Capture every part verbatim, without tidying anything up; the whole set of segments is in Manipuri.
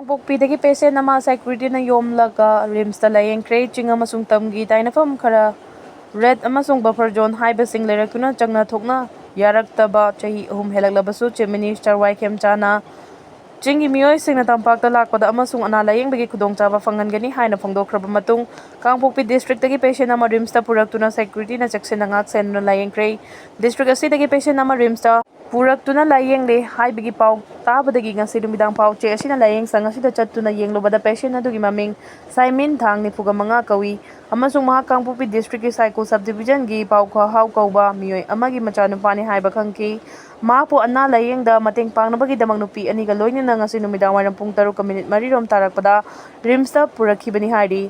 ꯀꯥꯡꯄꯣꯛꯄꯤꯗꯒꯤ ꯄꯦꯁꯦꯟ ꯑꯃ ꯁꯦꯀ꯭ꯌꯨꯔꯤꯇꯤꯅ ꯌꯣꯝꯂꯒ ꯔꯤꯝꯁꯇ ꯂꯥꯌꯦꯡꯈ꯭ꯔꯦ꯫ ꯆꯤꯡ ꯑꯃꯁꯨꯡ ꯇꯝꯒꯤ ꯇꯥꯏꯅꯐꯝ ꯈꯔ, ꯔꯦꯗ ꯑꯃꯁꯨꯡ ꯕꯐꯔ ꯖꯣꯟ ꯍꯥꯏꯕꯁꯤꯡ ꯂꯩꯔꯛꯇꯨꯅ ꯆꯪꯅ ꯊꯣꯛꯅ ꯌꯥꯔꯛꯇꯕ ꯆꯍꯤ ꯑꯍꯨꯝ ꯍꯦꯜꯂꯛꯂꯕꯁꯨ ꯆꯤꯐ ꯃꯤꯅꯤꯁꯇꯔ ꯋꯥꯏ ꯈꯦꯝꯆꯥꯅ ꯆꯤꯡꯒꯤ ꯃꯤꯑꯣꯏꯁꯤꯡꯅ ꯇꯝꯄꯥꯛꯇ ꯂꯥꯛꯄꯗ ꯑꯃꯁꯨꯡ ꯑꯅꯥ ꯂꯥꯌꯦꯡꯕꯒꯤ ꯈꯨꯗꯣꯡꯆꯥꯕ ꯐꯪꯍꯟꯒꯅꯤ ꯍꯥꯏꯅ ꯐꯣꯡꯗꯣꯛꯈ꯭ꯔꯕ ꯃꯇꯨꯡ, ꯀꯥꯡꯄꯣꯛꯄꯤ ꯗꯤꯁꯇ꯭ꯔꯤꯛꯇꯒꯤ ꯄꯦꯁꯦꯟ ꯑꯃ ꯔꯤꯝꯁꯇ ꯄꯨꯔꯛꯇꯨꯅ ꯁꯦꯀ꯭ꯌꯨꯔꯤꯇꯤꯅ ꯆꯦꯛꯁꯤꯟꯅ ꯉꯥꯛ ꯁꯦꯟꯗꯨꯅ ꯂꯥꯌꯦꯡꯈ꯭ꯔꯦ꯫ ꯗꯤꯁꯇ꯭ꯔꯤꯛ ꯑꯁꯤꯗꯒꯤ ꯄꯦꯁꯦꯟ ꯑꯃ ꯔꯤꯝꯁꯇ ꯄꯨꯔꯛꯇꯨꯅ ꯂꯥꯌꯦꯡꯂꯦ ꯍꯥꯏꯕꯒꯤ ꯄꯥꯎ ꯇꯥꯕꯗꯒꯤ ꯉꯁꯤ ꯅꯨꯃꯤꯗꯥꯡ ꯐꯥꯎ ꯆꯦ ꯑꯁꯤꯅ ꯂꯥꯌꯦꯡꯁꯪ ꯑꯁꯤꯗ ꯆꯠꯇꯨꯅ ꯌꯦꯡꯂꯨꯕꯗ ꯄꯦꯁꯦꯟ ꯑꯗꯨꯒꯤ ꯃꯃꯤꯡ ꯁꯥꯏꯃꯤꯟ ꯊꯥꯡ ꯅꯤꯐꯨꯒ ꯃꯉꯥ ꯀꯧꯏ ꯑꯃꯁꯨꯡ ꯃꯍꯥꯛ ꯀꯥꯡꯄꯣꯛꯄꯤ ꯗꯤꯁꯇ꯭ꯔꯤꯛꯀꯤ ꯁꯥꯏꯀꯣ ꯁꯕ ꯗꯤꯕꯤꯖꯟꯒꯤ ꯄꯥꯎꯈꯣꯍꯥꯎ ꯀꯧꯕ ꯃꯤꯑꯣꯏ ꯑꯃꯒꯤ ꯃꯆꯥꯅꯨꯄꯥꯅꯤ ꯍꯥꯏꯕ ꯈꯪꯈꯤ꯫ ꯃꯍꯥꯛꯄꯨ ꯑꯅꯥ ꯂꯥꯌꯦꯡꯗ ꯃꯇꯦꯡ ꯄꯥꯡꯅꯕꯒꯤꯗꯃꯛ ꯅꯨꯄꯤ ꯑꯅꯤꯒ ꯂꯣꯏꯅꯅ ꯉꯁꯤ ꯅꯨꯃꯤꯗꯥꯡ ꯋꯥꯏꯔꯝ ꯄꯨꯡ ꯇꯔꯨꯛꯀ ꯃꯤꯅꯤꯠ ꯃꯔꯤꯔꯣꯝ ꯇꯥꯔꯛꯄꯗ ꯔꯤꯝꯁꯇ ꯄꯨꯔꯛꯈꯤꯕꯅꯤ ꯍꯥꯏꯔꯤ꯫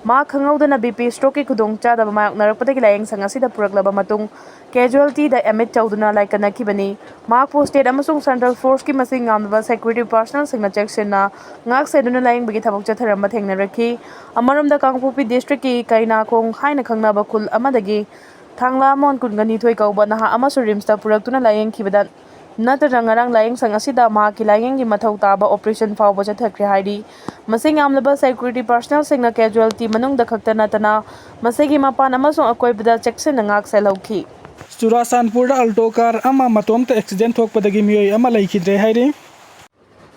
ꯃꯍꯥꯛ ꯈꯪꯍꯧꯗꯅ ꯕꯤ ꯄꯤ ꯁ꯭ꯇ꯭ꯔꯣꯛꯀꯤ ꯈꯨꯗꯣꯡꯆꯥꯗꯕ ꯃꯥꯌꯣꯛꯅꯔꯛꯄꯗꯒꯤ ꯂꯥꯌꯦꯡꯁꯪ ꯑꯁꯤꯗ ꯄꯨꯔꯛꯂꯕ ꯃꯇꯨꯡ ꯀꯦꯖꯨꯋꯦꯜꯇꯤꯗ ꯑꯦꯗꯃꯤꯠ ꯇꯧꯗꯨꯅ ꯂꯥꯏꯀꯠꯅꯈꯤꯕꯅꯤ꯫ ꯃꯍꯥꯛꯄꯨ ꯁ꯭ꯇꯦꯠ ꯑꯃꯁꯨꯡ ꯁꯦꯟꯇ꯭ꯔꯦꯜ ꯐꯣꯔꯁꯀꯤ ꯃꯁꯤꯡ ꯌꯥꯝꯂꯕ ꯁꯦꯀ꯭ꯌꯨꯔꯤꯇꯤ ꯄꯥꯔꯁꯅꯦꯜꯁꯤꯡꯅ ꯆꯦꯛꯁꯤꯟꯅ ꯉꯥꯛ ꯁꯦꯟꯗꯨꯅ ꯂꯥꯌꯦꯡꯕꯒꯤ ꯊꯕꯛ ꯆꯠꯊꯔꯝꯕ ꯊꯦꯡꯅꯔꯛꯈꯤ꯫ ꯑꯃꯔꯣꯝꯗ ꯀꯥꯡꯄꯣꯛꯄꯤ ꯗꯤꯁꯇ꯭ꯔꯤꯛꯀꯤ ꯀꯩꯅꯥꯈꯣꯡ ꯍꯥꯏꯅ ꯈꯪꯅꯕ ꯈꯨꯜ ꯑꯃꯗꯒꯤ ꯊꯥꯡꯂꯥꯃꯣꯟ ꯀꯨꯟꯒ ꯅꯤꯊꯣꯏ ꯀꯧꯕ ꯅꯍꯥ ꯑꯃꯁꯨ ꯔꯤꯝꯁꯇ ꯄꯨꯔꯛꯇꯨꯅ ꯂꯥꯌꯦꯡꯈꯤꯕꯗ ꯅꯠꯇꯅ ꯉꯔꯥꯡ ꯂꯥꯌꯦꯡꯁꯪ ꯑꯁꯤꯗ ꯃꯍꯥꯛꯀꯤ ꯂꯥꯌꯦꯡꯒꯤ ꯃꯊꯧ ꯇꯥꯕ ꯑꯣꯄꯔꯦꯁꯟ ꯐꯥꯎꯕ ꯆꯠꯊꯈ꯭ꯔꯦ ꯍꯥꯏꯔꯤ꯫ ꯃꯁꯤꯡ ꯌꯥꯝꯂꯕ ꯁꯦꯀ꯭ꯌꯨꯔꯤꯇꯤ ꯄꯥꯔꯁꯅꯦꯜꯁꯤꯡꯅ ꯀꯦꯖꯨꯋꯦꯜꯇꯤ ꯃꯅꯨꯡꯗ ꯈꯛꯇ ꯅꯠꯇꯅ ꯃꯁꯤꯒꯤ ꯃꯄꯥꯟ ꯑꯃꯁꯨꯡ ꯑꯀꯣꯏꯕꯗ ꯆꯦꯛꯁꯤꯟꯅ ꯉꯥꯛ ꯁꯦꯜꯍꯧꯈꯤ꯫ ꯆꯨꯔꯥꯆꯥꯟꯄꯨꯔꯗ ꯑꯜꯇꯣ ꯀꯥꯔ ꯑꯃ ꯃꯇꯣꯝꯇ ꯑꯦꯛꯁꯤꯗꯦꯟ ꯊꯣꯛꯄꯗꯒꯤ ꯃꯤꯑꯣꯏ ꯑꯃ ꯂꯩꯈꯤꯗ꯭ꯔꯦ ꯍꯥꯏꯔꯤ꯫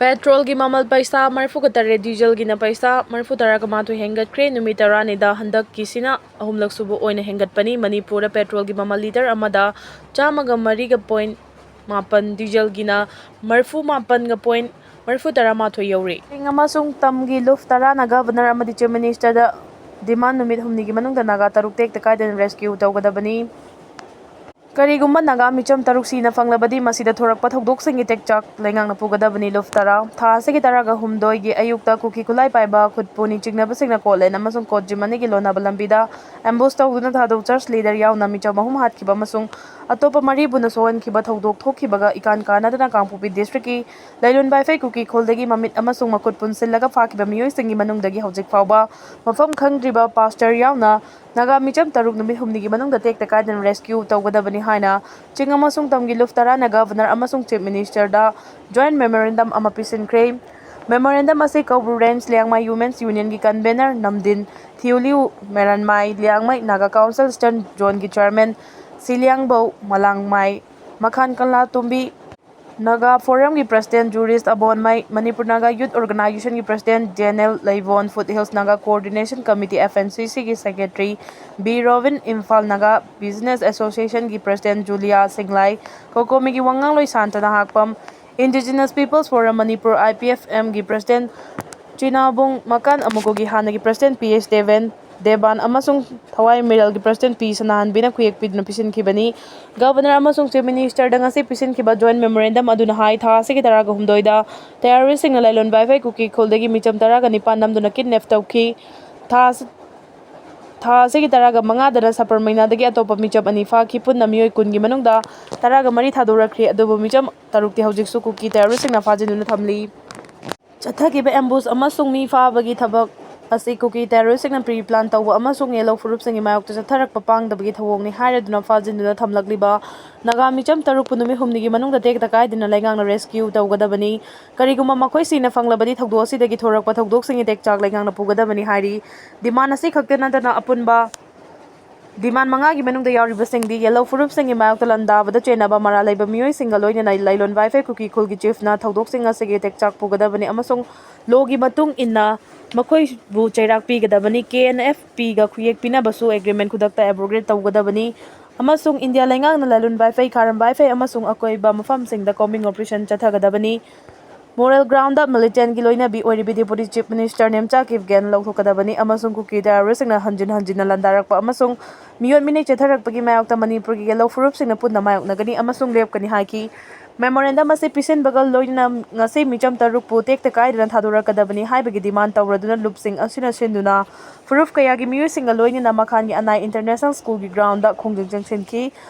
ꯄꯦꯇ꯭ꯔꯣꯜꯒꯤ ꯃꯃꯜ ꯄꯩꯁꯥ ꯃꯔꯤꯐꯨꯒ ꯇꯔꯦꯠ, ꯗꯤꯖꯜꯒꯤꯅ ꯄꯩꯁꯥ ꯃꯔꯤꯐꯨ ꯇꯔꯥꯒ ꯃꯥꯊꯣꯏ ꯍꯦꯟꯒꯠꯈ꯭ꯔꯦ꯫ ꯅꯨꯃꯤꯠ ꯇꯔꯥꯅꯤꯗ ꯍꯟꯗꯛꯀꯤꯁꯤꯅ ꯑꯍꯨꯝꯂꯛ ꯁꯨꯕ ꯑꯣꯏꯅ ꯍꯦꯟꯒꯠꯄꯅꯤ꯫ ꯃꯅꯤꯄꯨꯔꯗ ꯄꯦꯇ꯭ꯔꯣꯜꯒꯤ ꯃꯃꯜ ꯂꯤꯇꯔ ꯑꯃꯗ ꯆꯥꯝꯃꯒ ꯃꯔꯤꯒ ꯄꯣꯏꯟ ꯃꯥꯄꯟ, ꯗꯤꯖꯜꯒꯤꯅ ꯃꯔꯤꯐꯨ ꯃꯥꯄꯟꯒ ꯄꯣꯏꯟ ꯃꯔꯤꯐꯨ ꯇꯔꯥ ꯃꯥꯊꯣꯏ ꯌꯧꯔꯦ꯫ ꯆꯤꯡ ꯑꯃꯁꯨꯡ ꯇꯝꯒꯤ ꯂꯨꯐ ꯇꯔꯥꯅ ꯒꯚꯔꯅꯔ ꯑꯃꯗꯤ ꯆꯤꯐ ꯃꯤꯅꯤꯁꯇꯔꯗ ꯗꯤꯃꯥꯟ ꯅꯨꯃꯤꯠ ꯍꯨꯝꯅꯤꯒꯤ ꯃꯅꯨꯡꯗ ꯅꯥꯒꯥ ꯇꯔꯨꯛ ꯇꯦꯛꯇ ꯀꯥꯏꯗꯅ ꯔꯦꯁꯀ꯭ꯌꯨ ꯇꯧꯒꯗꯕꯅꯤ꯫ ꯀꯔꯤꯒꯨꯝꯕ ꯅꯥꯒꯥ ꯃꯤꯆꯝ ꯇꯔꯨꯛ ꯁꯤꯅ ꯐꯪꯂꯕꯗꯤ ꯃꯁꯤꯗ ꯊꯣꯔꯛꯄ ꯊꯧꯗꯣꯛꯁꯤꯡꯒꯤ ꯇꯦꯛꯆꯥꯛ ꯂꯩꯉꯥꯛꯅ ꯄꯨꯒꯗꯕꯅꯤ꯫ ꯂꯨꯐ ꯇꯔꯥ ꯊꯥ ꯑꯁꯤꯒꯤ ꯇꯔꯥꯒ ꯍꯨꯝꯗꯣꯏꯒꯤ ꯑꯌꯨꯛꯇ ꯀꯨꯀꯤ ꯈꯨꯠꯂꯥꯏ ꯄꯥꯏꯕ ꯈꯨꯠꯄꯨꯅꯤ ꯆꯤꯡꯅꯕꯁꯤꯡꯅ ꯀꯣꯠꯂꯦꯟ ꯑꯃꯁꯨꯡ ꯀꯣꯠꯖꯤꯝ ꯑꯅꯤꯒꯤ ꯂꯣꯟꯅꯕ ꯂꯝꯕꯤꯗ ꯑꯦꯝꯕꯨꯁ ꯇꯧꯗꯨꯅ ꯊꯥꯗꯣꯛ ꯆꯔꯆ ꯂꯤꯗꯔ ꯌꯥꯎꯅ ꯃꯤꯆꯝ ꯑꯍꯨꯝ ꯍꯥꯠꯈꯤꯕ ꯑꯃꯁꯨꯡ ꯑꯇꯣꯞꯄ ꯃꯔꯤꯕꯨꯅ ꯁꯣꯛꯍꯟꯈꯤꯕ ꯊꯧꯗꯣꯛ ꯊꯣꯛꯈꯤꯕꯒ ꯏꯀꯥꯟ ꯀꯥꯟꯅꯗꯅ ꯀꯥꯡꯄꯣꯛꯄꯤ ꯗꯤꯁꯇ꯭ꯔꯤꯛꯀꯤ ꯂꯩꯂꯣꯟ ꯕꯥꯏꯐꯩ ꯀꯨꯀꯤ ꯈꯨꯜꯗꯒꯤ ꯃꯃꯤꯠ ꯑꯃꯁꯨꯡ ꯃꯈꯨꯠ ꯄꯨꯟꯁꯤꯜꯂꯒ ꯐꯥꯈꯤꯕ ꯃꯤꯑꯣꯏꯁꯤꯡꯒꯤ ꯃꯅꯨꯡꯗꯒꯤ ꯍꯧꯖꯤꯛ ꯐꯥꯎꯕ ꯃꯐꯝ ꯈꯪꯗ꯭ꯔꯤꯕ ꯄꯥꯁꯇꯔ ꯌꯥꯎꯅ ꯅꯥꯒꯥ ꯃꯤꯆꯝ ꯇꯔꯨꯛ ꯅꯨꯃꯤꯠ ꯍꯨꯝꯅꯤꯒꯤ ꯃꯅꯨꯡꯗ ꯇꯦꯛꯇ ꯀꯥꯏꯗꯅ ꯔꯦꯁꯀ꯭ꯌꯨ ꯇꯧꯒꯗꯕꯅꯤ ꯍꯥꯏꯅ ꯆꯤꯡ ꯑꯃꯁꯨꯡ ꯇꯝꯒꯤ ꯂꯨꯐ ꯇꯔꯥꯅ ꯒꯚꯔꯅꯔ ꯑꯃꯁꯨꯡ ꯆꯤꯐ ꯃꯤꯅꯤꯁꯇꯔꯗ ꯖꯣꯏꯟꯠ ꯃꯦꯃꯣꯔꯦꯟꯗꯝ ꯑꯃ ꯄꯤꯁꯤꯟꯈ꯭ꯔꯦ꯫ Memorandum ꯑꯁꯤ ꯀꯧꯕ꯭ꯔꯨ Range ꯂꯤꯌꯥꯡꯃꯥꯏ Women's Unionꯒꯤ convener Namdin Thiuliu, Meranmai Liangmei Naga Council Eastern Zoneꯒꯤ chairman ꯁꯤꯂꯤꯌꯥꯡꯕꯧ ꯃꯂꯥꯡꯃꯥꯏ, ꯃꯈꯥꯟ ꯀꯪꯂꯥꯇꯣꯝꯕꯤ, Naga Forumꯒꯤ president Jurist Abonmei, Manipur Naga Youth Organizationꯒꯤ president Jenel Leibon, Foothills Naga Coordination Committee, FNCCꯒꯤ secretary B Robin, Imphal Naga Business Associationꯒꯤ president ꯖꯨꯂꯤꯌꯥ ꯁꯤꯡꯂꯥꯏ, COCOMIꯒꯤ ꯋꯥꯉꯥꯡꯂꯣꯏ ꯁꯥꯟꯇꯅ ꯍꯥꯛꯄꯝ, Indigenous Peoples Forum Manipur, IPFMꯒꯤ president ꯆꯤꯅꯥꯕꯨꯡ ꯃꯀꯥꯟ ꯑꯃꯨꯀꯣꯒꯤ ꯍꯥꯟꯅꯒꯤ president P S Deben, Devan ꯑꯃꯁꯨꯡ ꯊꯋꯥꯏ ꯃꯤꯔꯦꯜꯒꯤ president ꯄꯤ ꯁꯅꯥꯍꯟꯕꯤꯅ ꯈꯨꯌꯦꯛ ꯄꯤꯗꯨꯅ ꯄꯤꯁꯤꯟꯈꯤꯕꯅꯤ꯫ Governor ꯑꯃꯁꯨꯡ Chief Ministerꯗ ꯉꯁꯤ ꯄꯤꯁꯤꯟꯈꯤꯕ joint memorandum ꯑꯗꯨꯅ ꯍꯥꯏ, ꯊꯥ ꯑꯁꯤꯒꯤ ꯇꯔꯥꯒ ꯍꯨꯝꯗꯣꯏꯗ terroristꯁꯤꯡꯅ ꯂꯥꯏꯂꯣꯟ ꯕꯥꯏꯐꯩ ꯀꯨꯀꯤ ꯈꯨꯜꯗꯒꯤ ꯃꯤꯆꯝ ꯇꯔꯥꯒ ꯅꯤꯄꯥꯟ ꯅꯝꯗꯨꯅ kidnap ꯇꯧꯈꯤ꯫ ꯊꯥ ꯑꯁꯤ-, ꯊꯥ ꯑꯁꯤꯒꯤ ꯇꯔꯥꯒ ꯃꯉꯥꯗꯅ ꯁꯄꯔꯃꯩꯅꯥꯗꯒꯤ ꯑꯇꯣꯞꯄ ꯃꯤꯆꯝ ꯑꯅꯤ ꯐꯥꯈꯤ꯫ ꯄꯨꯟꯅ ꯃꯤꯑꯣꯏ ꯀꯨꯟꯒꯤ ꯃꯅꯨꯡꯗ ꯇꯔꯥꯒ ꯃꯔꯤ ꯊꯥꯗꯣꯔꯛꯈ꯭ꯔꯦ, ꯑꯗꯨꯕꯨ ꯃꯤꯆꯝ ꯇꯔꯨꯛꯇꯤ ꯍꯧꯖꯤꯛꯁꯨ ꯀꯨꯀꯤ terroristꯁꯤꯡꯅ ꯐꯥꯖꯤꯟꯗꯨꯅ ꯊꯝꯂꯤ꯫ ꯆꯠꯊꯈꯤꯕ ambush ꯑꯃꯁꯨꯡ ꯃꯤ ꯐꯥꯕꯒꯤ ꯊꯕꯛ ꯑꯁꯤ ꯀꯨꯀꯤ terroristꯁꯤꯡꯅ pre-plan ꯇꯧꯕ ꯑꯃꯁꯨꯡ ꯌꯦꯜꯂꯧ ꯐꯨꯔꯨꯞꯁꯤꯡꯒꯤ ꯃꯥꯌꯣꯛꯇ ꯆꯠꯊꯔꯛꯄ ꯄꯥꯡꯗꯕꯒꯤ ꯊꯧꯑꯣꯡꯅꯤ ꯍꯥꯏꯔꯗꯨꯅ ꯐꯥꯖꯤꯟꯗꯨꯅ ꯊꯝꯂꯛꯂꯤꯕ ꯅꯥꯒꯥ ꯃꯤꯆꯝ ꯇꯔꯨꯛꯄꯨ ꯅꯨꯃꯤꯠ ꯍꯨꯝꯅꯤꯒꯤ ꯃꯅꯨꯡꯗ ꯇꯦꯛꯇ ꯀꯥꯏꯗꯅ ꯂꯩꯉꯥꯛꯅ rescue ꯇꯧꯒꯗꯕꯅꯤ꯫ ꯀꯔꯤꯒꯨꯝꯕ ꯃꯈꯣꯏ ꯁꯤꯅ ꯐꯪꯂꯕꯗꯤ ꯊꯧꯗꯣꯛ ꯑꯁꯤꯗꯒꯤ ꯊꯣꯔꯛꯄ ꯊꯧꯗꯣꯛꯁꯤꯡꯒꯤ ꯇꯦꯛꯆꯥꯛ ꯂꯩꯉꯥꯛꯅ ꯄꯨꯒꯗꯕꯅꯤ ꯍꯥꯏꯔꯤ꯫ Demand ꯑꯁꯤ ꯈꯛꯇ ꯅꯠꯇꯅ ꯑꯄꯨꯟꯕ demand ꯃꯉꯥꯒꯤ ꯃꯅꯨꯡꯗ ꯌꯥꯎꯔꯤꯕꯁꯤꯡꯗꯤ ꯌꯦꯜꯂꯧ ꯐꯨꯔꯨꯞꯁꯤꯡꯒꯤ ꯃꯥꯌꯣꯛꯇ ꯂꯥꯟꯗꯥꯕꯗ ꯆꯦꯟꯅꯕ ꯃꯔꯥꯜ ꯂꯩꯕ ꯃꯤꯑꯣꯏꯁꯤꯡꯒ ꯂꯣꯏꯅꯅ ꯂꯥꯏꯂꯣꯟ ꯕꯥꯏꯐꯩ ꯀꯨꯀꯤ ꯈꯨꯜꯒꯤ chiefꯅ ꯊꯧꯗꯣꯛꯁꯤꯡ ꯑꯁꯤꯒꯤ ꯇꯦꯛꯆꯥꯛ ꯄꯨꯒꯗꯕꯅꯤ ꯑꯃꯁꯨꯡ lawꯒꯤ ꯃꯇꯨꯡ ꯏꯟꯅ ꯃꯈꯣꯏꯕꯨ ꯆꯩꯔꯥꯛ ꯄꯤꯒꯗꯕꯅꯤ꯫ KNFPꯒ ꯈꯨꯌꯦꯛ ꯄꯤꯅꯕꯁꯨ agreement ꯈꯨꯗꯛꯇ abrogate ꯇꯧꯒꯗꯕꯅꯤ ꯑꯃꯁꯨꯡ ꯏꯟꯗꯤꯌꯥ ꯂꯩꯉꯥꯛꯅ ꯂꯥꯏꯂꯣꯟ ꯕꯥꯏꯐꯩ, ꯈꯥꯔꯝ ꯕꯥꯏꯐꯩ ꯑꯃꯁꯨꯡ ꯑꯀꯣꯏꯕ ꯃꯐꯝꯁꯤꯡꯗ combing operation ꯆꯠꯊꯒꯗꯕꯅꯤ꯫ Moral groundꯗ militantꯒꯤ ꯂꯣꯏꯅꯕꯤ ꯑꯣꯏꯔꯤꯕꯤ Deputy Chief Minister Nemcha Kipgen ꯂꯧꯊꯣꯛꯀꯗꯕꯅꯤ ꯑꯃꯁꯨꯡ ꯀꯨꯀꯤ terroristꯁꯤꯡꯅ ꯍꯟꯖꯤꯟ ꯍꯟꯖꯤꯟꯅ ꯂꯥꯟꯗꯥꯔꯛꯄ ꯑꯃꯁꯨꯡ ꯃꯤꯑꯣꯠ ꯃꯤꯅꯩ ꯆꯠꯊꯔꯛꯄꯒꯤ ꯃꯥꯌꯣꯛꯇ ꯃꯅꯤꯄꯨꯔꯒꯤ ꯌꯦꯜꯂꯧ ꯐꯨꯔꯨꯞꯁꯤꯡꯅ ꯄꯨꯟꯅ ꯃꯥꯌꯣꯛꯅꯒꯅꯤ ꯑꯃꯁꯨꯡ ꯂꯦꯞꯀꯅꯤ ꯍꯥꯏꯈꯤ꯫ Memorandum ꯑꯁꯤ ꯄꯤꯁꯤꯟꯕꯒ ꯂꯣꯏꯅꯅ ꯉꯁꯤ ꯃꯤꯆꯝ ꯇꯔꯨꯛꯄꯨ ꯇꯦꯛꯇ ꯀꯥꯏꯗꯅ ꯊꯥꯗꯣꯔꯛꯀꯗꯕꯅꯤ ꯍꯥꯏꯕꯒꯤ demand ꯇꯧꯔꯗꯨꯅ ꯂꯨꯞꯁꯤꯡ ꯑꯁꯤꯅ ꯁꯤꯟꯗꯨꯅ ꯐꯨꯔꯨꯞ ꯀꯌꯥꯒꯤ ꯃꯤꯑꯣꯏꯁꯤꯡꯒ ꯂꯣꯏꯅꯅ ꯃꯈꯥꯟꯒꯤ ꯑꯅꯥꯏ International Schoolꯒꯤ groundꯗ ꯈꯣꯡꯖꯪ ꯆꯪꯁꯤꯟꯈꯤ꯫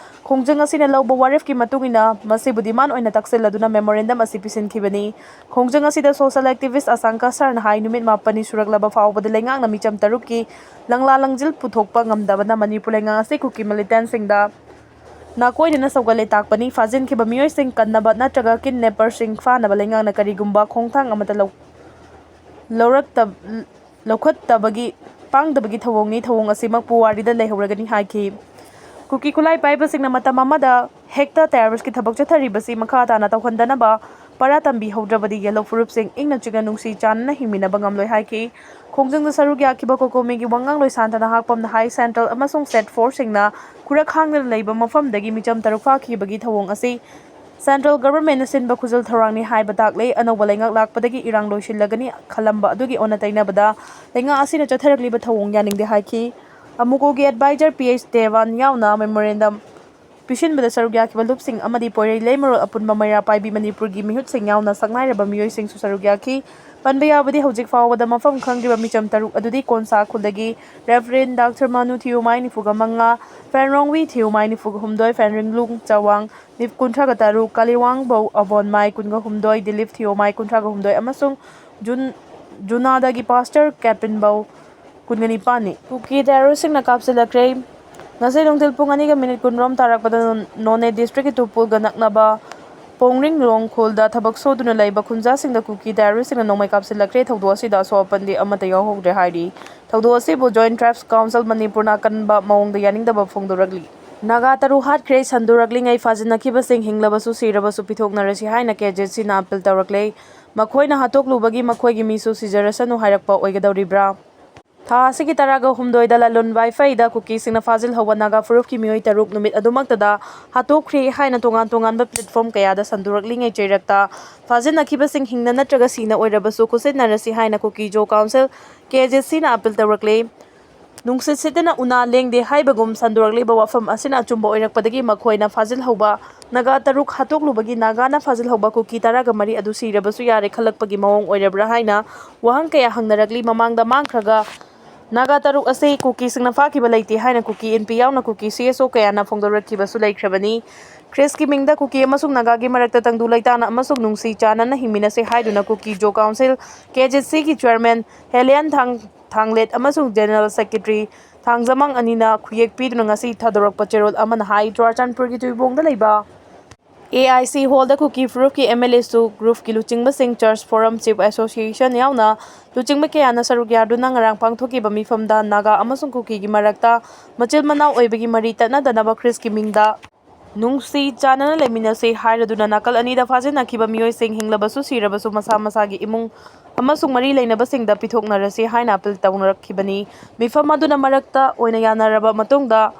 ꯈꯣꯡꯖꯪ ꯑꯁꯤꯅ ꯂꯧꯕ ꯋꯥꯔꯦꯞꯀꯤ ꯃꯇꯨꯡ ꯏꯟꯅ ꯃꯁꯤꯕꯨ demand ꯑꯣꯏꯅ ꯇꯛꯁꯤꯜꯂꯗꯨꯅ memorandum ꯑꯁꯤ ꯄꯤꯁꯤꯟꯈꯤꯕꯅꯤ꯫ ꯈꯣꯡꯖꯪ ꯑꯁꯤꯗ social activist ꯑꯁꯥꯡꯀ ꯁꯔꯅ ꯍꯥꯏ, ꯅꯨꯃꯤꯠ ꯃꯥꯄꯟꯅꯤ ꯁꯨꯔꯛꯂꯕ ꯐꯥꯎꯕꯗ ꯂꯩꯉꯥꯛꯅ ꯃꯤꯆꯝ ꯇꯔꯨꯛꯀꯤ ꯂꯪꯂꯥ ꯂꯪꯖꯤꯜ ꯄꯨꯊꯣꯛꯄ ꯉꯝꯗꯕꯅ ꯃꯅꯤꯄꯨꯔ ꯂꯩꯉꯥꯛ ꯑꯁꯤ ꯀꯨꯀꯤ militantꯁꯤꯡꯗ ꯅꯥꯀꯣꯏꯅꯅ ꯁꯧꯒꯠꯂꯦ ꯇꯥꯛꯄꯅꯤ꯫ ꯐꯥꯖꯤꯟꯈꯤꯕ ꯃꯤꯑꯣꯏꯁꯤꯡ ꯀꯟꯅꯕ ꯅꯠꯇ꯭ꯔꯒ kidnapperꯁꯤꯡ ꯐꯥꯅꯕ ꯂꯩꯉꯥꯛꯅ ꯀꯔꯤꯒꯨꯝꯕ ꯈꯣꯡꯊꯥꯡ ꯑꯃꯠꯇ ꯂꯧ-, ꯂꯧꯔꯛꯇ-, ꯂꯧꯈꯠꯇꯕꯒꯤ, ꯄꯥꯡꯗꯕꯒꯤ ꯊꯧꯑꯣꯡꯅꯤ꯫ ꯊꯧꯑꯣꯡ ꯑꯁꯤꯃꯛ ꯄꯨꯋꯥꯔꯤꯗ ꯂꯩꯍꯧꯔꯒꯅꯤ ꯍꯥꯏꯈꯤ꯫ ꯀꯨꯀꯤ ꯈꯨꯠꯂꯥꯏ ꯄꯥꯏꯕꯁꯤꯡꯅ ꯃꯇꯝ ꯑꯃꯗ ꯍꯦꯛꯇ terrorist ꯀꯤ ꯊꯕꯛ ꯆꯠꯊꯔꯤꯕꯁꯤ ꯃꯈꯥ ꯇꯥꯅ ꯇꯧꯍꯟꯗꯅꯕ ꯄꯔꯥ ꯇꯝꯕꯤꯍꯧꯗ꯭ꯔꯕꯗꯤ ꯌꯦꯜꯍꯧ ꯐꯨꯔꯨꯞꯁꯤꯡ ꯏꯪꯅ ꯆꯤꯛꯅ ꯅꯨꯡꯁꯤ ꯆꯥꯟꯅꯅ ꯍꯤꯡꯃꯤꯟꯅꯕ ꯉꯝꯂꯣꯏ ꯍꯥꯏꯈꯤ꯫ ꯈꯣꯡꯖꯪꯗ ꯁꯔꯨꯛ ꯌꯥꯈꯤꯕ ꯀꯣꯀꯣꯃꯤꯒꯤ ꯋꯥꯉꯥꯡꯂꯣꯏ ꯁꯥꯟꯇꯅ ꯍꯥꯛꯄꯝꯅ ꯍꯥꯏ, Central ꯑꯃꯁꯨꯡ State force ꯁꯤꯡꯅ ꯈꯨꯔꯛ ꯍꯥꯡꯗꯅ ꯂꯩꯕ ꯃꯐꯝꯗꯒꯤ ꯃꯤꯆꯝ ꯇꯔꯨꯛ ꯐꯥꯈꯤꯕꯒꯤ ꯊꯧꯑꯣꯡ ꯑꯁꯤ Central Government ꯅ ꯁꯤꯟꯕ ꯈꯨꯖꯜ ꯊꯧꯔꯥꯡꯅꯤ ꯍꯥꯏꯕ ꯇꯥꯛꯂꯦ꯫ ꯑꯅꯧꯕ ꯂꯩꯉꯥꯛ ꯂꯥꯛꯄꯗꯒꯤ ꯏꯔꯥꯡ ꯂꯣꯏꯁꯤꯜꯂꯒꯅꯤ ꯈꯜꯂꯝꯕ ꯑꯗꯨꯒꯤ ꯑꯣꯟꯅ ꯇꯩꯅꯕꯗ ꯂꯩꯉꯥꯛ ꯑꯁꯤꯅ ꯆꯠꯊꯔꯛꯂꯤꯕ ꯊꯧꯑꯣꯡ ꯌꯥꯅꯤꯡꯗꯦ ꯍꯥꯏꯈꯤ꯫ ꯑꯃꯨꯀꯣꯒꯤ advisor ꯄꯤ ꯑꯩꯆ ꯗꯦꯋꯥꯟ ꯌꯥꯎꯅ memorandum ꯄꯤꯁꯤꯟꯕꯗ ꯁꯔꯨꯛ ꯌꯥꯈꯤꯕ ꯂꯨꯞꯁꯤꯡ ꯑꯃꯗꯤ ꯄꯣꯏꯔꯩ ꯂꯩꯃꯔꯣꯜ ꯑꯄꯨꯟꯕ ꯃꯩꯔꯥ ꯄꯥꯏꯕꯤ ꯃꯅꯤꯄꯨꯔꯒꯤ ꯃꯤꯍꯨꯠꯁꯤꯡ ꯌꯥꯎꯅ ꯁꯛꯅꯥꯏꯔꯕ ꯃꯤꯑꯣꯏꯁꯤꯡꯁꯨ ꯁꯔꯨꯛ ꯌꯥꯈꯤ꯫ ꯄꯟꯕ ꯌꯥꯕꯗꯤ ꯍꯧꯖꯤꯛ ꯐꯥꯎꯕꯗ ꯃꯐꯝ ꯈꯪꯗ꯭ꯔꯤꯕ ꯃꯤꯆꯝ ꯇꯔꯨꯛ ꯑꯗꯨꯗꯤ ꯀꯣꯟꯁꯥ ꯈꯨꯜꯗꯒꯤ Reverend Doctor ꯃꯅꯨ ꯊꯤꯌꯣꯃꯥꯏ ꯅꯤꯐꯨꯒ ꯃꯉꯥ, ꯐꯦꯟꯔꯣꯡꯋꯤ ꯊꯤꯌꯣꯃꯥꯏ ꯅꯤꯐꯨꯒ ꯍꯨꯝꯗꯣꯏ, ꯐꯦꯟꯔꯤꯡꯂꯨꯡ ꯆꯋꯥꯡ ꯅꯤꯐ-, ꯀꯨꯟꯊ꯭ꯔꯥꯒ ꯇꯔꯨꯛ, ꯀꯥꯂꯤꯋꯥꯡꯕꯧ ꯑꯕꯣꯟꯃꯥꯏ ꯀꯨꯟꯒ ꯍꯨꯝꯗꯣꯏ, ꯗꯤꯂꯤꯞ ꯊꯤꯌꯣꯃꯥꯏ ꯀꯨꯟꯊ꯭ꯔꯥꯒ ꯍꯨꯝꯗꯣꯏ ꯑꯃꯁꯨꯡ ꯖꯨꯟ-, ꯖꯨꯅꯥꯗꯒꯤ Pastor ꯀꯦꯄꯤꯟꯕꯧ ꯀꯨꯟꯒ ꯅꯤꯄꯥꯟꯅꯤ꯫ ꯀꯨꯀꯤ terrorist ꯁꯤꯡꯅ ꯀꯥꯞꯁꯤꯜꯂꯛꯈ꯭ꯔꯦ꯫ ꯉꯁꯤ ꯅꯨꯡꯊꯤꯜ ꯄꯨꯡ ꯑꯅꯤꯒ minute ꯀꯨꯟꯔꯣꯝ ꯇꯥꯔꯛꯄꯗ ꯅꯣꯅꯦ district ꯀꯤ ꯇꯨꯄꯨꯜꯒ ꯅꯛꯅꯕ ꯄꯣꯡꯔꯤꯡꯂꯣꯡ ꯈꯨꯜꯗ ꯊꯕꯛ ꯁꯨꯗꯨꯅ ꯂꯩꯕ ꯈꯨꯟꯖꯥꯁꯤꯡꯗ ꯀꯨꯀꯤ terrorist ꯁꯤꯡꯅ ꯅꯣꯡꯃꯩ ꯀꯥꯞꯁꯤꯜꯂꯛꯈ꯭ꯔꯦ꯫ ꯊꯧꯗꯣꯛ ꯑꯁꯤꯗ ꯑꯁꯣꯛ ꯑꯄꯟꯗꯤ ꯑꯃꯠꯇ ꯌꯥꯎꯍꯧꯗ꯭ꯔꯦ ꯍꯥꯏꯔꯤ꯫ ꯊꯧꯗꯣꯛ ꯑꯁꯤꯕꯨ Joint Tribes Council ꯃꯅꯤꯄꯨꯔꯅ ꯑꯀꯟꯕ ꯃꯑꯣꯡꯗ ꯌꯥꯅꯤꯡꯗꯕ ꯐꯣꯡꯗꯣꯔꯛꯂꯤ꯫ ꯅꯥꯒꯥ ꯇꯔꯨꯛ ꯍꯥꯠꯈ꯭ꯔꯦ꯫ ꯁꯟꯗꯣꯔꯛꯂꯤꯉꯩ ꯐꯥꯖꯤꯟꯅꯈꯤꯕꯁꯤꯡ ꯍꯤꯡꯂꯕꯁꯨ ꯁꯤꯔꯕꯁꯨ ꯄꯤꯊꯣꯛꯅꯔꯁꯤ ꯍꯥꯏꯅ K Z C ꯅ appeal ꯇꯧꯔꯛꯂꯦ꯫ ꯃꯈꯣꯏꯅ ꯍꯥꯠꯇꯣꯛꯂꯨꯕꯒꯤ ꯃꯈꯣꯏꯒꯤ ꯃꯤꯁꯨ ꯁꯤꯖꯔꯁꯅꯨ ꯍꯥꯏꯔꯛꯄ ꯑꯣꯏꯒꯗꯧꯔꯤꯕ꯭ꯔꯥ? ꯊꯥ ꯑꯁꯤꯒꯤ ꯇꯔꯥꯒ ꯍꯨꯝꯗꯣꯏꯗ ꯂꯂꯣꯟ ꯋꯥꯏꯐꯩꯗ ꯀꯨꯀꯤꯁꯤꯡꯅ ꯐꯥꯖꯤꯜꯍꯧꯕ ꯅꯥꯒꯥ ꯐꯨꯔꯨꯞꯀꯤ ꯃꯤꯑꯣꯏ ꯇꯔꯨꯛ ꯅꯨꯃꯤꯠ ꯑꯗꯨꯃꯛꯇꯗ ꯍꯥꯠꯇꯣꯛꯈ꯭ꯔꯦ ꯍꯥꯏꯅ ꯇꯣꯉꯥꯟ ꯇꯣꯉꯥꯟꯕ platform ꯀꯌꯥꯗ ꯁꯟꯗꯣꯔꯛꯂꯤꯉꯩ ꯆꯩꯔꯛꯇ ꯐꯥꯖꯤꯟꯅꯈꯤꯕꯁꯤꯡ ꯍꯤꯡꯅ ꯅꯠꯇ꯭ꯔꯒ ꯁꯤꯅ ꯑꯣꯏꯔꯕꯁꯨ ꯈꯨꯠꯁꯤꯟꯅꯔꯁꯤ ꯍꯥꯏꯅ ꯀꯨꯀꯤ ꯖꯣ ꯀꯥꯎꯟꯁꯤꯜ, K Z C ꯅ appeal ꯇꯧꯔꯛꯂꯦ꯫ ꯅꯨꯡꯁꯤꯠ ꯁꯤꯠꯇꯅ ꯎꯅꯥ ꯂꯦꯡꯗꯦ ꯍꯥꯏꯕꯒꯨꯝ ꯁꯟꯗꯣꯔꯛꯂꯤꯕ ꯋꯥꯐꯝ ꯑꯁꯤꯅ ꯑꯆꯨꯝꯕ ꯑꯣꯏꯔꯛꯄꯗꯒꯤ ꯃꯈꯣꯏꯅ ꯐꯥꯖꯤꯜꯍꯧꯕ ꯅꯥꯒꯥ ꯇꯔꯨꯛ ꯍꯥꯠꯇꯣꯛꯂꯨꯕꯒꯤ ꯅꯥꯒꯥꯅ ꯐꯥꯖꯤꯜꯍꯧꯕ ꯀꯨꯀꯤ ꯇꯔꯥꯒ ꯃꯔꯤ ꯑꯗꯨ ꯁꯤꯔꯕꯁꯨ ꯌꯥꯔꯦ ꯈꯜꯂꯛꯄꯒꯤ ꯃꯑꯣꯡ ꯑꯣꯏꯔꯕ꯭ꯔꯥ ꯍꯥꯏꯅ ꯋꯥꯍꯪ ꯀꯌꯥ ꯍꯪꯅꯔꯛꯂꯤ꯫ ꯃꯃꯥꯡꯗ ꯃꯥꯡꯈ꯭ꯔꯒ ꯅꯥꯒꯥ ꯇꯔꯨꯛ ꯑꯁꯤ ꯀꯨꯀꯤꯁꯤꯡꯅ ꯐꯥꯈꯤꯕ ꯂꯩꯇꯦ ꯍꯥꯏꯅ ꯀꯨꯀꯤ ꯏꯟꯄꯤ ꯌꯥꯎꯅ ꯀꯨꯀꯤ C S O ꯀꯌꯥꯅ ꯐꯣꯡꯗꯣꯔꯛꯈꯤꯕꯁꯨ ꯂꯩꯈ꯭ꯔꯕꯅꯤ꯫ ꯈ꯭ꯔꯤꯁꯀꯤ ꯃꯤꯡꯗ ꯀꯨꯀꯤ ꯑꯃꯁꯨꯡ ꯅꯥꯒꯥꯒꯤ ꯃꯔꯛꯇ ꯇꯪꯗꯨ ꯂꯩꯇꯥꯅ ꯑꯃꯁꯨꯡ ꯅꯨꯡꯁꯤ ꯆꯥꯟꯅꯅ ꯍꯤꯡꯃꯤꯟꯅꯁꯤ ꯍꯥꯏꯗꯨꯅ ꯀꯨꯀꯤ ꯖꯣ ꯀꯥꯎꯟꯁꯤꯜ, K Z C ꯒꯤ chairman ꯍꯦꯂꯤꯌꯥꯟ ꯊꯥꯡ-, ꯊꯥꯡꯂꯦꯠ ꯑꯃꯁꯨꯡ general secretary ꯊꯥꯡꯖꯃꯥꯡ ꯑꯅꯤꯅ ꯈꯨꯌꯦꯛ ꯄꯤꯗꯨꯅ ꯉꯁꯤ ꯊꯥꯗꯣꯔꯛꯄ ꯆꯦꯔꯣꯜ ꯑꯃꯅ ꯍꯥꯏ, ꯆꯨꯔꯥꯆꯥꯟꯄꯨꯔꯒꯤ ꯇꯨꯏꯕꯣꯡꯗ ꯂꯩꯕ ꯑꯦ ꯑꯥꯏ ꯁꯤ ꯍꯣꯜꯗ ꯀꯨꯀꯤ ꯐꯨꯔꯨꯞꯀꯤ ꯑꯦꯝ ꯑꯦꯜ ꯑꯦꯁꯨ, ꯒ꯭ꯔꯨꯞꯀꯤ ꯂꯨꯆꯤꯡꯕꯁꯤꯡ, ꯆꯔꯆ ꯐꯣꯔꯝ, ꯆꯤꯐ ꯑꯦꯁꯣꯁꯤꯌꯦꯁꯟ ꯌꯥꯎꯅ ꯂꯨꯆꯤꯡꯕ ꯀꯌꯥꯅ ꯁꯔꯨꯛ ꯌꯥꯗꯨꯅ ꯉꯔꯥꯡ ꯄꯥꯡꯊꯣꯛꯈꯤꯕ ꯃꯤꯐꯝꯗ ꯅꯥꯒꯥ ꯑꯃꯁꯨꯡ ꯀꯨꯀꯤꯒꯤ ꯃꯔꯛꯇ ꯃꯆꯤꯟ ꯃꯅꯥꯎ ꯑꯣꯏꯕꯒꯤ ꯃꯔꯤ ꯇꯠꯅꯗꯅꯕ ꯈ꯭ꯔꯤꯁꯀꯤ ꯃꯤꯡꯗ ꯅꯨꯡꯁꯤ ꯆꯥꯟꯅꯅ ꯂꯩꯃꯤꯟꯅꯁꯤ ꯍꯥꯏꯔꯗꯨꯅ ꯅꯥꯀꯜ ꯑꯅꯤꯗ ꯐꯥꯖꯤꯟꯅꯈꯤꯕ ꯃꯤꯑꯣꯏꯁꯤꯡ, ꯍꯤꯡꯂꯕꯁꯨ ꯁꯤꯔꯕꯁꯨ, ꯃꯁꯥ ꯃꯁꯥꯒꯤ ꯏꯃꯨꯡ ꯑꯃꯁꯨꯡ ꯃꯔꯤ ꯂꯩꯅꯕꯁꯤꯡꯗ ꯄꯤꯊꯣꯛꯅꯔꯁꯤ ꯍꯥꯏꯅ ꯑꯄꯤꯜ ꯇꯧꯅꯔꯛꯈꯤꯕꯅꯤ꯫ ꯃꯤꯐꯝ ꯑꯗꯨꯅ ꯃꯔꯛꯇ ꯑꯣꯏꯅ ꯌꯥꯅꯔꯕ ꯃꯇꯨꯡꯗ,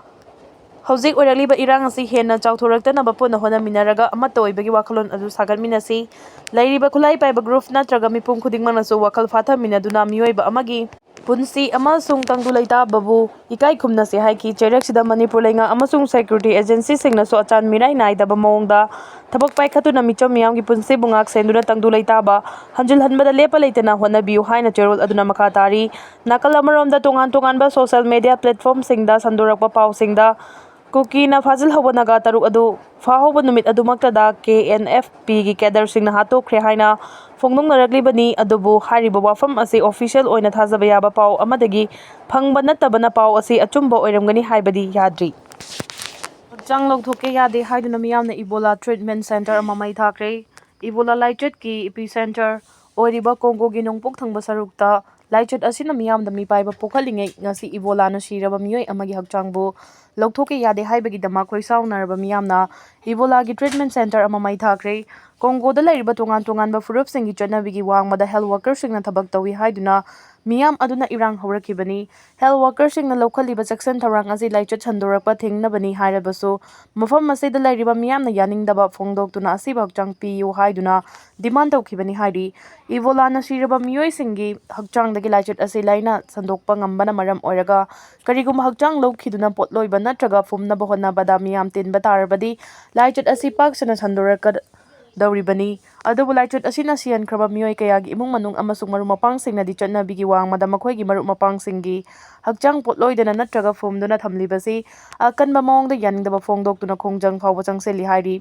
ꯍꯧꯖꯤꯛ ꯑꯣꯏꯔꯛꯂꯤꯕ ꯏꯔꯥꯡ ꯑꯁꯤ ꯍꯦꯟꯅ ꯆꯥꯎꯊꯣꯔꯛꯇꯅꯕ ꯄꯨꯟꯅ ꯍꯣꯠꯅꯃꯤꯟꯅꯔꯒ ꯑꯃꯠꯇ ꯑꯣꯏꯕꯒꯤ ꯋꯥꯈꯜꯂꯣꯟ ꯑꯗꯨ ꯁꯥꯒꯠꯃꯤꯟꯅꯁꯤ꯫ ꯂꯩꯔꯤꯕ ꯈꯨꯠꯂꯥꯏ ꯄꯥꯏꯕ ꯒ꯭ꯔꯨꯞ ꯅꯠꯇ꯭ꯔꯒ ꯃꯤꯄꯨꯝ ꯈꯨꯗꯤꯡꯃꯛꯅꯁꯨ ꯋꯥꯈꯜ ꯐꯥꯊꯃꯤꯟꯅꯗꯨꯅ ꯃꯤꯑꯣꯏꯕ ꯑꯃꯒꯤ ꯄꯨꯟꯁꯤ ꯑꯃꯁꯨꯡ ꯇꯪꯗꯨ ꯂꯩꯇꯥꯕꯕꯨ ꯏꯀꯥꯏ ꯈꯨꯝꯅꯁꯤ ꯍꯥꯏꯈꯤ꯫ ꯆꯩꯔꯛꯁꯤꯗ ꯃꯅꯤꯄꯨꯔ ꯂꯩꯉꯥꯛ ꯑꯃꯁꯨꯡ ꯁꯦꯀ꯭ꯌꯨꯔꯤꯇꯤ ꯑꯦꯖꯦꯟꯁꯤꯁꯤꯡꯅꯁꯨ ꯑꯆꯥꯟ ꯃꯤꯔꯥꯏ ꯅꯥꯏꯗꯕ ꯃꯑꯣꯡꯗ ꯊꯕꯛ ꯄꯥꯏꯈꯠꯇꯨꯅ ꯃꯤꯆꯝ ꯃꯤꯌꯥꯝꯒꯤ ꯄꯨꯟꯁꯤꯕꯨ ꯉꯥꯛ ꯁꯦꯟꯗꯨꯅ ꯇꯪꯗꯨ ꯂꯩꯇꯥꯕ ꯍꯟꯖꯤꯜꯍꯟꯕꯗ ꯂꯦꯞꯄ ꯂꯩꯇꯅ ꯍꯣꯠꯅꯕꯤꯌꯨ ꯍꯥꯏꯅ ꯆꯦꯔꯣꯜ ꯑꯗꯨꯅ ꯃꯈꯥ ꯇꯥꯔꯤ꯫ ꯅꯥꯀꯜ ꯑꯃꯔꯣꯝꯗ, ꯇꯣꯉꯥꯟ ꯇꯣꯉꯥꯟꯕ ꯁꯣꯁꯤꯌꯦꯜ ꯃꯦꯗꯤꯌꯥ ꯄ꯭ꯂꯦꯠꯐꯣꯔꯝꯁꯤꯡꯗ ꯁꯟꯗꯣꯔꯛꯄ ꯄꯥꯎꯁꯤꯡꯗ, ꯀꯨꯀꯤꯅ ꯐꯥꯖꯤꯜꯍꯧꯕ ꯅꯥꯒꯥ ꯇꯔꯨꯛ ꯑꯗꯨ ꯐꯥꯍꯧꯕ ꯅꯨꯃꯤꯠ ꯑꯗꯨꯃꯛꯇꯗ ꯀꯦ ꯑꯦꯟ ꯑꯦꯐ ꯄꯤꯒꯤ ꯀꯦꯗꯔꯁꯤꯡꯅ ꯍꯥꯠꯇꯣꯛꯈ꯭ꯔꯦ ꯍꯥꯏꯅ ꯐꯣꯡꯗꯣꯛꯅꯔꯛꯂꯤꯕꯅꯤ꯫ ꯑꯗꯨꯕꯨ ꯍꯥꯏꯔꯤꯕ ꯋꯥꯐꯝ ꯑꯁꯤ ꯑꯣꯐꯤꯁꯤꯌꯦꯜ ꯑꯣꯏꯅ ꯊꯥꯖꯕ ꯌꯥꯕ ꯄꯥꯎ ꯑꯃꯗꯒꯤ ꯐꯪꯕ ꯅꯠꯇꯕꯅ ꯄꯥꯎ ꯑꯁꯤ ꯑꯆꯨꯝꯕ ꯑꯣꯏꯔꯝꯒꯅꯤ ꯍꯥꯏꯕꯗꯤ ꯌꯥꯗ꯭ꯔꯤ꯫ ꯍꯛꯆꯥꯡ ꯂꯧꯊꯣꯛꯀꯦ ꯌꯥꯗꯦ ꯍꯥꯏꯗꯨꯅ ꯃꯤꯌꯥꯝꯅ ꯏꯕꯣꯂꯥ ꯇ꯭ꯔꯤꯠꯃꯦꯟ ꯁꯦꯟꯇꯔ ꯑꯃ ꯃꯩ ꯊꯥꯈ꯭ꯔꯦ꯫ ꯏꯕꯣꯂꯥ ꯂꯥꯏꯆꯠꯀꯤ ꯏꯄꯤ ꯁꯦꯟꯇꯔ ꯑꯣꯏꯔꯤꯕ ꯀꯣꯡꯒꯣꯒꯤ ꯅꯣꯡꯄꯣꯛ ꯊꯪꯕ ꯁꯔꯨꯛꯇ ꯂꯥꯏꯆꯠ ꯑꯁꯤꯅ ꯃꯤꯌꯥꯝꯗ ꯃꯤꯄꯥꯏꯕ ꯄꯣꯛꯍꯜꯂꯤꯉꯩ, ꯉꯁꯤ ꯏꯕꯣꯂꯥꯅ ꯁꯤꯔꯕ ꯃꯤꯑꯣꯏ ꯑꯃꯒꯤ ꯍꯛꯆꯥꯡꯕꯨ ꯂꯧꯊꯣꯛꯀꯦ ꯌꯥꯗꯦ ꯍꯥꯏꯕꯒꯤꯗꯃꯛ ꯈꯣꯏꯁꯥꯎꯅꯔꯕ ꯃꯤꯌꯥꯝꯅ ꯏꯕꯣꯂꯥꯒꯤ ꯇ꯭ꯔꯤꯠꯃꯦꯟ ꯁꯦꯟꯇꯔ ꯑꯃ ꯃꯩ ꯊꯥꯈ꯭ꯔꯦ꯫ ꯀꯣꯡꯒꯣꯗ ꯂꯩꯔꯤꯕ ꯇꯣꯉꯥꯟ ꯇꯣꯉꯥꯟꯕ ꯐꯨꯔꯨꯞꯁꯤꯡꯒꯤ ꯆꯠꯅꯕꯤꯒꯤ ꯋꯥꯡꯃꯗ ꯍꯦꯜꯊ ꯋꯥꯔꯀꯔꯁꯤꯡꯅ ꯊꯕꯛ ꯇꯧꯏ ꯍꯥꯏꯗꯨꯅ ꯃꯤꯌꯥꯝ ꯑꯗꯨꯅ ꯏꯔꯥꯡ ꯍꯧꯔꯛꯈꯤꯕꯅꯤ꯫ ꯍꯦꯜꯊ ꯋꯥꯔꯀꯔꯁꯤꯡꯅ ꯂꯧꯈꯠꯂꯤꯕ ꯆꯦꯛꯁꯤꯟ ꯊꯧꯔꯥꯡ ꯑꯁꯤ ꯂꯥꯏꯆꯠ ꯁꯟꯗꯣꯔꯛꯄ ꯊꯤꯡꯅꯕꯅꯤ ꯍꯥꯏꯔꯕꯁꯨ, ꯃꯐꯝ ꯑꯁꯤꯗ ꯂꯩꯔꯤꯕ ꯃꯤꯌꯥꯝꯅ ꯌꯥꯅꯤꯡꯗꯕ ꯐꯣꯡꯗꯣꯛꯇꯨꯅ ꯑꯁꯤꯕ ꯍꯛꯆꯥꯡ ꯄꯤꯌꯨ ꯍꯥꯏꯗꯨꯅ ꯗꯤꯃꯥꯟ ꯇꯧꯈꯤꯕꯅꯤ ꯍꯥꯏꯔꯤ꯫ ꯏꯕꯣꯂꯥꯅ ꯁꯤꯔꯕ ꯃꯤꯑꯣꯏꯁꯤꯡꯒꯤ ꯍꯛꯆꯥꯡꯗꯒꯤ ꯂꯥꯏꯆꯠ ꯑꯁꯤ ꯂꯥꯏꯅ ꯁꯟꯗꯣꯛꯄ ꯉꯝꯕꯅ ꯃꯔꯝ ꯑꯣꯏꯔꯒ, ꯀꯔꯤꯒꯨꯝꯕ ꯍꯛꯆꯥꯡ ꯂꯧꯈꯤꯗꯨꯅ ꯄꯣꯠꯂꯣꯏꯕ ꯅꯠꯇ꯭ꯔꯒ ꯐꯨꯝꯅꯕ ꯍꯣꯠꯅꯕꯗ ꯃꯤꯌꯥꯝ ꯇꯤꯟꯕ ꯇꯥꯔꯕꯗꯤ, ꯂꯥꯏꯆꯠ ꯑꯁꯤ ꯄꯥꯛ ꯁꯟꯅ ꯁꯟꯗꯣꯔꯛꯀꯗꯧꯔꯤꯕꯅꯤ꯫ ꯑꯗꯨꯕꯨ ꯂꯥꯏꯆꯠ ꯑꯁꯤꯅ ꯁꯤꯍꯟꯈ꯭ꯔꯕ ꯃꯤꯑꯣꯏ ꯀꯌꯥꯒꯤ ꯏꯃꯨꯡ ꯃꯅꯨꯡ ꯑꯃꯁꯨꯡ ꯃꯔꯨꯞ ꯃꯄꯥꯡꯁꯤꯡꯅꯗꯤ ꯆꯠꯅꯕꯤꯒꯤ ꯋꯥꯡꯃꯗ ꯃꯈꯣꯏꯒꯤ ꯃꯔꯨꯞ ꯃꯄꯥꯡꯁꯤꯡꯒꯤ ꯍꯛꯆꯥꯡ ꯄꯣꯠꯂꯣꯏꯗꯅ ꯅꯠꯇ꯭ꯔꯒ ꯐꯨꯝꯗꯨꯅ ꯊꯝꯂꯤꯕꯁꯤ ꯑꯀꯟꯕ ꯃꯑꯣꯡꯗ ꯌꯥꯅꯤꯡꯗꯕ ꯐꯣꯡꯗꯣꯛꯇꯨꯅ ꯈꯣꯡꯖꯪ ꯐꯥꯎꯕ ꯆꯪꯁꯤꯜꯂꯤ ꯍꯥꯏꯔꯤ꯫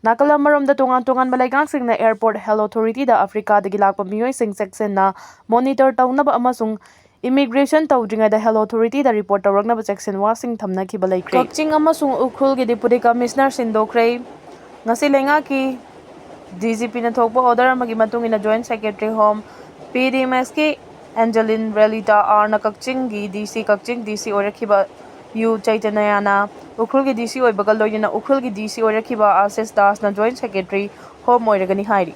ꯅꯥꯀꯜ ꯑꯃꯔꯣꯝꯗ, ꯇꯣꯉꯥꯟ ꯇꯣꯉꯥꯟꯕ ꯂꯩꯉꯥꯛꯁꯤꯡꯅ ꯑꯦꯌꯔꯄꯣꯔꯠ ꯍꯦꯜꯊ ꯑꯣꯊꯣꯔꯤꯇꯤꯗ ꯑꯐ꯭ꯔꯤꯀꯥꯗꯒꯤ ꯂꯥꯛꯄ ꯃꯤꯑꯣꯏꯁꯤꯡ ꯆꯦꯛꯁꯤꯟꯅ ꯃꯣꯅꯤꯇꯔ ꯇꯧꯅꯕ ꯑꯃꯁꯨꯡ ꯏꯃꯤꯒ꯭ꯔꯦꯁꯟ ꯇꯧꯗ꯭ꯔꯤꯉꯩꯗ ꯍꯦꯜꯊ ꯑꯣꯊꯣꯔꯤꯇꯤꯗ ꯔꯤꯄꯣꯔꯠ ꯇꯧꯔꯛꯅꯕ ꯆꯦꯛꯁꯤꯟ ꯋꯥꯁꯤꯡ ꯊꯝꯅꯈꯤꯕ ꯂꯩꯈ꯭ꯔꯦ꯫ ꯀꯛꯆꯤꯡ ꯑꯃꯁꯨꯡ ꯎꯈ꯭ꯔꯨꯜꯒꯤ ꯗꯤꯄꯨꯇꯤ ꯀꯃꯤꯁꯅꯔ ꯁꯤꯟꯗꯣꯛꯈ꯭ꯔꯦ꯫ ꯉꯁꯤ ꯂꯩꯉꯥꯛꯀꯤ ꯗꯤ ꯖꯤ ꯄꯤꯅ ꯊꯣꯛꯄ ꯑꯣꯔꯗꯔ ꯑꯃꯒꯤ ꯃꯇꯨꯡ ꯏꯟꯅ Joint Secretary Home, ꯄꯤ ꯗꯤ ꯑꯦꯝ ꯑꯦꯁꯀꯤ ꯑꯦꯟꯖꯦꯂꯤꯟ ꯔꯦꯂꯤꯇꯥ ꯑꯥꯔꯅ ꯀꯛꯆꯤꯡꯒꯤ ꯗꯤ ꯁꯤ, ꯀꯛꯆꯤꯡ ꯗꯤ ꯁꯤ ꯑꯣꯏꯔꯛꯈꯤꯕ ꯌꯨ ꯆꯩꯇꯅ꯭ꯌꯥꯅ ꯎꯈ꯭ꯔꯨꯜꯒꯤ ꯗꯤ ꯁꯤ ꯑꯣꯏꯕꯒ ꯂꯣꯏꯅꯅ ꯎꯈ꯭ꯔꯨꯜꯒꯤ ꯗꯤ ꯁꯤ ꯑꯣꯏꯔꯛꯈꯤꯕ ꯑꯥꯁꯤꯁ ꯗꯥꯁꯅ Joint Secretary Home ꯑꯣꯏꯔꯒꯅꯤ ꯍꯥꯏꯔꯤ꯫